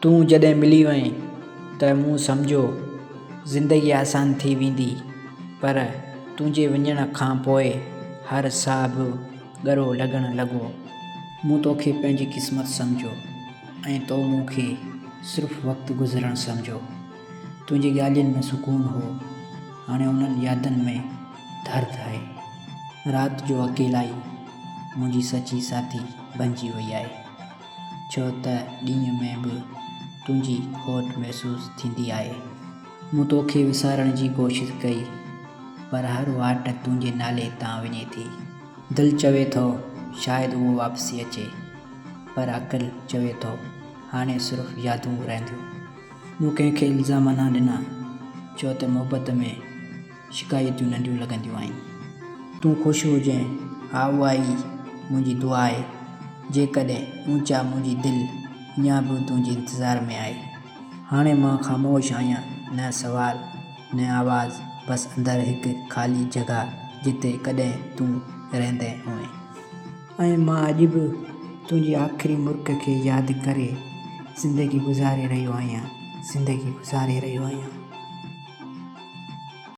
تون جڏهن ملي وئين ته مون سمجهيو زندگي آسان ٿي ويندي، پر تنهنجي وڃڻ کان پوء هر ساهه به ڳرو لڳڻ لڳو. مون توکي پنهنجي قسمت سمجهيو ۽ تو مون کي صرف وقت گذرڻ سمجهيو. تنهنجي ڳالهين ۾ سڪون هو، هاڻي انهن يادن ۾ درد آهي. رات جو اڪيلائي منهنجي سچي ساٿي بنجي وئي آهي، ڇو ته ڏينهن ۾ به تنهنجي کوٽ محسوس ٿيندي آهي. مون توکي وسارڻ جي ڪوشش ڪئي، پر هر واٽ تنهنجي نالي تان وڃي ٿي. دل چوي ٿو شايد اهو واپسي اچي، پر عقل چوي ٿو هاڻي صرف يادون رهنديون. مون ڪنهن کي الزام نه ڏنا، ڇو ته محبت ۾ شڪايتون ننڍيون لڳنديون آهن. تون خوش هجين، ها اها ئي منهنجي دعا آهي. جيڪڏهن اونچا منهنجي دل اڃا به تنهنجي انتظار ۾ آهي. هاڻي مان خاموش آهيان، نه سوال، نه آواز، بس اندر هڪ خالي جڳهه جتي ڪڏهن تون رهندين هئين. ۽ مان اڄ به تنهنجي آخري مرڪ کي ياد ڪري زندگي گذاري رهيو آهيان، زندگي گذاري رهيو آهيان.